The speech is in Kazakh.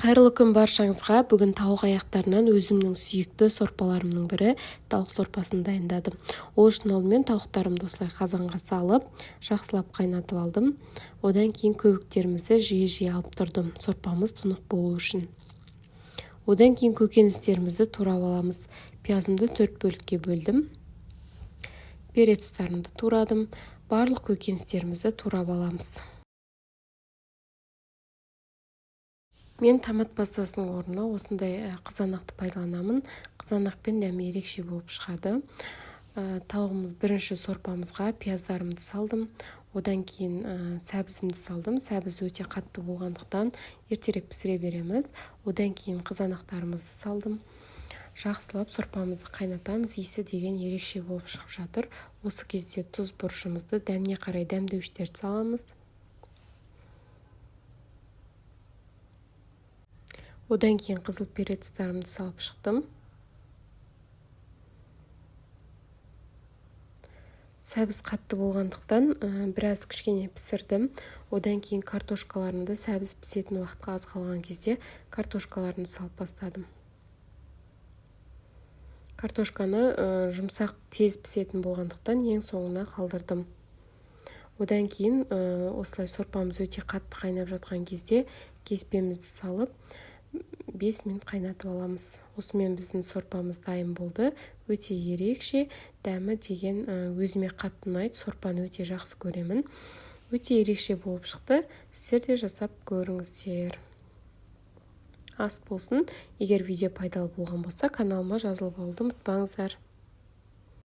Қайырлы күн баршаңызға. Бүгін тауық аяқтарынан өзімнің сүйікті сорпаларымның бірі тауық сорпасын дайындадым. Ол үшін алдымен тауықтарымды осылай қазанға салып, жақсылап қайнатып алдым. Одан кейін көбіктерімізді жиі-жиі алып тұрдым, сорпамыз тұнық болу үшін. Одан кейін көкөністерімізді турап аламыз. Пиязымды 4 бөлікке бөлдім. Перецтарымды турадым. Барлық көкөністерімізді турап аламыз. Мен томат пастасының орнына осындай қызанақты пайдаланамын. Қызанақпен дәмі ерекше болып шығады. Тауығымыз бірінші сорпамызға пияздарымды салдым. Одан кейін сәбізімді салдым. Сәбіз өте қатты болғандықтан ертерек пісіре береміз. Одан кейін қызанақтарымызды салдым. Жақсылап сорпамызды қайнатамыз. Иісі деген ерекше болып шығып жатыр. Осы кезде тұз, бұрышымызды, дәміне қарай дәмдеуіштерді саламыз. Одан кейін қызыл перецтарымды салып шықтым. Сәбіз қатты болғандықтан біраз кішкене пісірдім. Одан кейін картошкаларымды сәбіз пісетін уақытқа аз қалған кезде картошкаларымды салып бастадым. Картошканы жұмсақ тез пісетін болғандықтан ең соңына қалдырдым. Одан кейін осылай сорпамыз өте қатты қайнап жатқан кезде кеспемізді салып 5 минут қайнатып аламыз. Осымен біздің сорпамыз дайын болды. Өте ерекше, дәмі деген өзіме қатты ұнайды. Сорпаны өте жақсы көремін. Өте ерекше болып шықты. Сіздер де жасап көріңіздер. Ас болсын. Егер видео пайдалы болған болса, каналыма жазылып алуды ұмытпаңыздар.